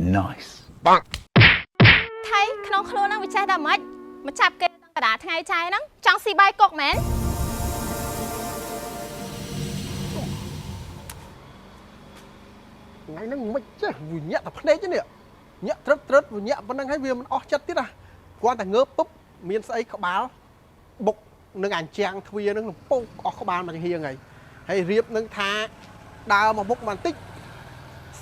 Nice. ថៃក្នុងខ្លួនហ្នឹងវាចេះតែម៉េចមកចាប់គេទាំងកណ្ដាលថ្ងៃចែហ្នឹងចង់ស៊ីបាយគុកមែន ថ្ងៃហ្នឹងមិនចេះវាញាក់តែភ្នែកទេនេះញាក់ត្រឹតត្រឹតវាញាក់ប៉ុណ្្នឹងហើយវាមិនអស់ចិត្តទៀតណាគ្រាន់តែងើបពុបមានស្អីក្បាលបុកនឹងអញ្ចាំងទ្វារហ្នឹងលំពោកអស់ក្បាលមកចំហៀងហើយហើយរៀបនឹងថាដើរមកមុខបន្តិច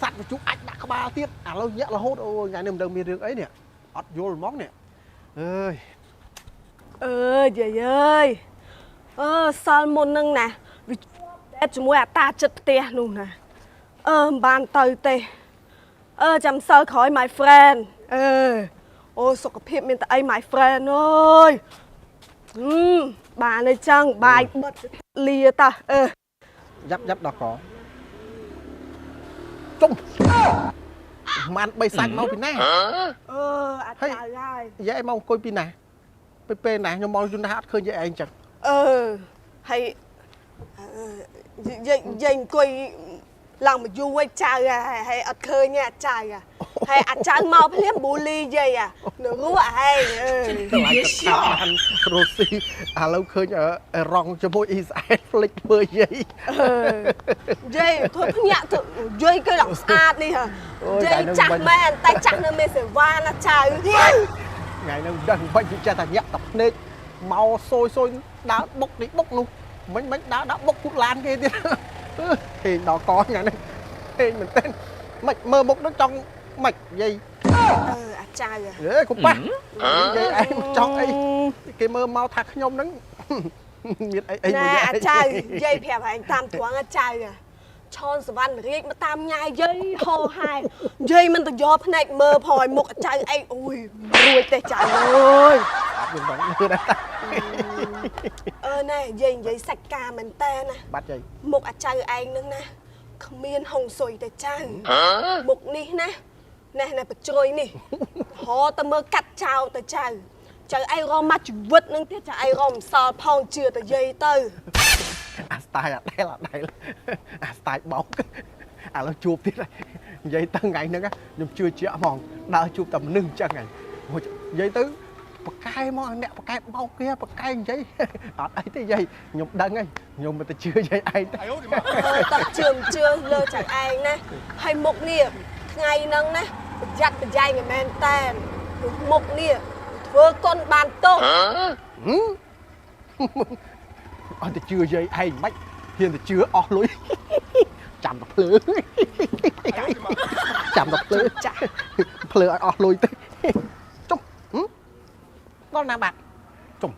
សัตว์វិជុអាចដាក់ក្បាលទៀតឥឡូវញាក់រហូតអូយថ្ងៃនេះមិនដឹងមានរឿងអីនេះអត់យល់ហ្មងនេះអើយ អើយយាយអើយអឺសល់មុននឹងណាវាជាប់តែជាមួយអាតាចិត្តផ្ទះនោះណាអឺមិនបានទៅទេអឺចាំសិលក្រោយ my friend អឺអូសុខភាពមានតែអី my friend អើយហឹមបានហើយចឹងបាយបិទលាតាអឺ យ៉ាប់យ៉ាប់ដល់កជុំម៉ានបីសាច់មកពីណា អឺអាចចៅហើយ យាយឯងមកអង្គុយពីណាពេលពេលណាខ្ញុំមកយន្តហោះអត់ឃើញយាយឯងចឹង អឺហើយអឺយាយយាយអង្គុយឡើងមកយូរហើយចៅហើយហើយអត់ឃើញទេអាចៅហើយអាចៅមកភ្លាមប៊ូលីយាយអានៅរស់ឯងអឺ កន្លែងកថាបានរស់ស៊ីឥឡូវឃើញអឺរ៉ង់ជាមួយអ៊ីស្រាអែលផ្លិចមើលយាយ អឺយាយធ្វើភ្ញាក់ធ្វើយាយគេឡើងស្អាតនេះហ៎ អូយ យាយចាស់ តែនឹង មែនតែចាស់នៅមេសេវាណាចៅ ថ្ងៃហ្នឹងមិនដឹងបាច់វាចេះតែញាក់តែភ្នែកមកសយសយដើរបុកនេះបុកនោះមិញមិញដើរដាក់បុកគូតឡានគេទៀតហេងដល់កថ្ងៃហ្នឹងហេងមែនទែនមិនមើលមុខហ្នឹងចង់មិនយាយ អឺអាចៅ អេកុំប៉ះយាយឯងចង់អីគេមើលមកថាខ្ញុំហ្នឹងមានអីអី ណែ មួយយាយ អាចៅយាយប្រាប់ឯងតាមត្រង់អាចៅឆនសវណ្ណរាជមកតាមញ៉ាយយាយហោហែយាយមិនទៅយកភ្នែកមើលផងឲ្យមុខអាចៅអីអូយរួចទេចៅអើយ អត់មានបងមើលដែរតា អឺណែយាយនិយាយសាច់ការមែនតើណា បាត់យាយ មុខអាចៅឯងនឹងណាគ្មានហុងស៊ុយទេចៅមុខនេះណាណែណែបជ្រុយនេះរហទៅមើលកាត់ចោលទៅចៅចៅឯងរមមកជីវិតនឹងទៀតចៅឯងរមមិនសល់ផងជឿតែយាយទៅ អាស្តាយអាដែលអាដែលអាស្តាយបោកឥឡូវជួបទៀតហើយនិយាយទៅថ្ងៃហ្នឹងខ្ញុំជឿជាក់ហ្មងដើរជួបតែមនុស្សអញ្ចឹងហើយនិយាយទៅបកែមកអ្នកបកែបោកគេបកែនិយាយអត់អីទេយាយខ្ញុំដឹងហើយខ្ញុំមិនទៅជឿយាយឯងទេ អឺតជឿមជឿលើចៅឯងណាហើយមុខនេះថ្ងៃហ្នឹងណាប្រយ័ត្នប្រយែងឲ្យមែនតែនព្រោះមុខនេះធ្វើកុនបានទោស អត់ទៅជឿយាយឯងមិនហ៊ានទៅជឿអស់លុយចាំតែភ្លើចាំតែភ្លើ ចាស់ ភ្លើឲ្យអស់លុយទៅចុំដល់ណាបាត់ចុំ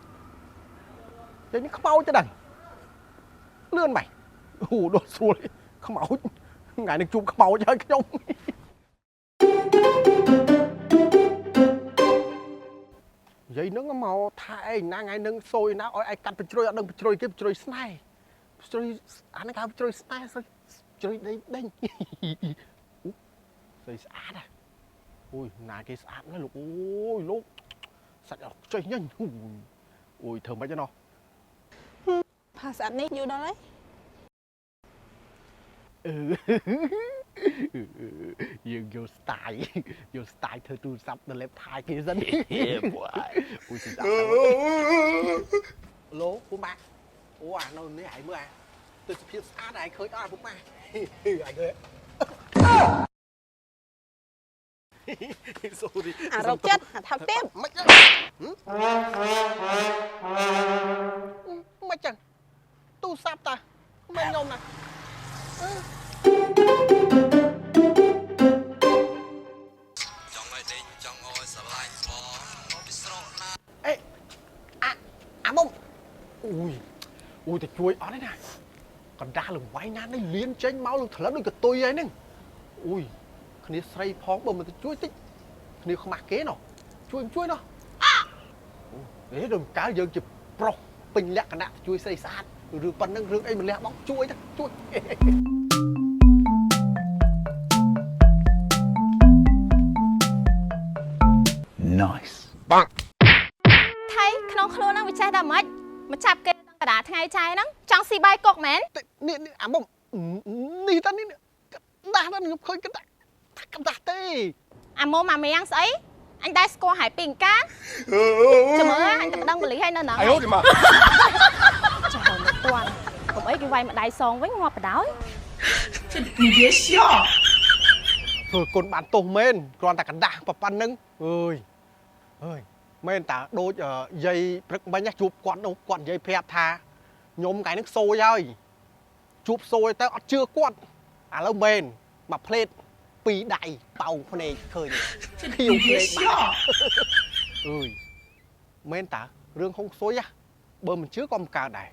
យាយនេះខ្មោចទៅដឹងលឿនម៉េចអូដល់ស្រួលខ្មោចថ្ងៃនេះជួបខ្មោចហើយខ្ញុំនិយាយនឹងមកថាឯងណាថ្ងៃនឹងសួយណាឲ្យឯងកាត់បញ្ជ្រុយអត់ដឹងបញ្ជ្រុយគេបញ្ជ្រុយស្នេហ៍បញ្ជ្រុយអានេះគេហៅបញ្ជ្រុយស្នេហ៍បញ្ជ្រុយដេញដេញ ស្អីស្អាតហ៎អូយណាគេស្អាតណាស់លោកអូយលោកសាច់អត់ខ្ចីញញអូយអូយធ្វើម៉េចណោះ ផាស្អាតនេះយូរដល់ហើយ អឺយើងយក style យក style ធ្វើទូរស័ព្ទទៅលេបថយគេសិនអូយស្អាតឡូពូម៉ាក់អូអានៅនេះឯងមើលអាទស្សភាពស្អាតឯងឃើញអត់ពូម៉ាក់ឯងឃើញ Sorry. អារោគចិត្តអាថោកទៀត មិនចឹងមិនចឹងទូរស័ព្ទតាមិនខ្ញុំណា ចង់ឲ្យដេញចង់ឲ្យស្រឡាញ់បងមកពីស្រុកណា អេអាអាមុំអូយអូយតែជួយអត់ទេណាកណ្ដាលលង្វៃណានេះលៀនចេញមកលថ្លឹងដូចកតុយហើយហ្នឹងអូយគ្នាស្រីផងបើមិនទៅជួយតិចគ្នាខ្មាស់គេណោះជួយមិនជួយណោះអូអេដូចកាលយើងជាប្រុសពេញលក្ខណៈជួយស្រីស្អាតរឿងប៉ុណ្្នឹងរឿងអីមិនលះបង់ជួយទៅជួយ Nice. ថៃក្នុងខ្លួនហ្នឹងវាចេះតែម៉េចមកចាប់គេទាំងកណ្ដាលថ្ងៃចែហ្នឹងចង់ស៊ីបាយគុកមែន នេះនេះអាមុំនេះតានេះក្តាស់តាខ្ញុំឃើញក្តាស់ក្តាស់ទេ អាមុំអាមៀងស្អីអញដែរស្គាល់ហើយពីអង្ការចាំមើលអញទៅប្តឹងប៉ូលីសឲ្យនៅហ្នឹង អាយអូទីមក ចាំមកតាន់កុំអីគេវាយម្ដាយសងវិញងាប់បដ ாய் 你别笑。 ធ្វើគុណបានទោសមែនគ្រាន់តែកណ្ដាស់ប៉ុណ្្នឹងអើយអើយមែនតាដូចយាយព្រឹកមិញណាជួបគាត់នោះគាត់និយាយប្រាប់ថាខ្ញុំថ្ងៃនេះសូយហើយជួបសូយទៅអត់ជឿគាត់ឥឡូវមែនមួយផ្លេតពីរដៃប៉ោងភ្នែកឃើញខៀវ 你 别 ភ្នែកបាត់ 笑。 អើយមែនតារឿងហុងស៊ុយហ៎បើមិនជឿក៏មិនកើតដែរ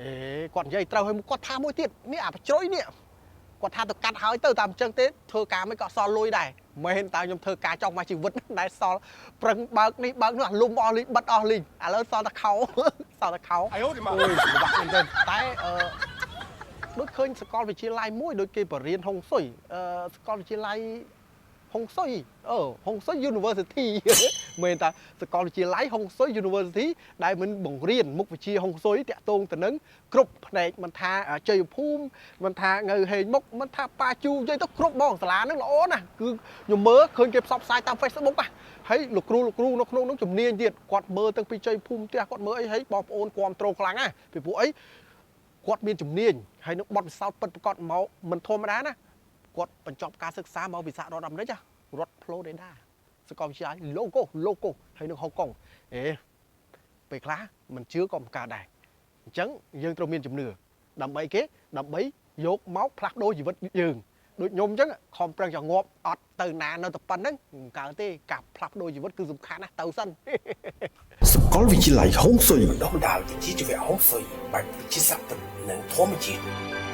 អេគាត់និយាយត្រូវហើយគាត់ថាមួយទៀតនេះអាបជ្រុយនេះគាត់ថាទៅកាត់ហើយទៅតាមអញ្ចឹងទេធ្វើការមិនក៏សល់លុយដែរមែនតើខ្ញុំធ្វើការចង់មកជីវិតដែរសល់ប្រឹងបើកនេះបើកនោះអាលុំអស់លីងបិទអស់លីងឥឡូវសល់តែខោ សល់តែខោអាយអូទីមកអើយពិបាកមែនទេតែអឺដូចឃើញសាកលវិទ្យាល័យមួយដូចគេបរៀនហុងស៊ុយអឺសាកលវិទ្យាល័យ ហុងស៊ុយអឺហុងស៊ុយ University មែនតាសាកលវិទ្យាល័យហុងស៊ុយ University ដែលមិនបង្រៀនមុខវិជ្ជាហុងស៊ុយតាក់ទងទៅនឹងគ្រប់ផ្នែកមិនថាជ័យភូមិមិនថាងៅហេងមុខមិនថាប៉ាជូនិយាយទៅគ្រប់បងសាលាហ្នឹងល្អណាស់គឺខ្ញុំមើលឃើញគេផ្សព្វផ្សាយតាម Facebook ណាហើយលោកគ្រូលោកគ្រូនៅក្នុងហ្នឹងជំនាញទៀតគាត់មើលទាំងពីជ័យភូមិផ្ទះគាត់មើលអីហើយបងប្អូនគាំទ្រខ្លាំងណាស់ពីព្រោះអីគាត់មានជំនាញហើយនឹងបទពិសោធន៍ពិតប្រាកដមកមិនធម្មតាណា គាត់បញ្ចប់ការសិក្សាមកពីសហរដ្ឋអាមេរិករដ្ឋ Florida សាកលវិទ្យាល័យ Logo Logo ហើយនឹងហុងកុងអេពេលខ្លះមិនជឿក៏មិនកើតដែរអញ្ចឹងយើងត្រូវមានជំនឿដើម្បីគេដើម្បីយកមកផ្លាស់ប្ដូរជីវិតយើងដូចខ្ញុំអញ្ចឹងខំប្រឹងចងាប់អត់ទៅណានៅតែប៉ុណ្្នឹងមិនកើតទេការផ្លាស់ប្ដូរជីវិតគឺសំខាន់ណាស់ទៅសិន សកលវិទ្យាល័យហុងស៊ុយ បណ្ដុះបណ្ដាលវិជ្ជាជីវៈហុងស៊ុយបែបវិទ្យាសាស្ត្រពិតនិងធម្មជាតិ។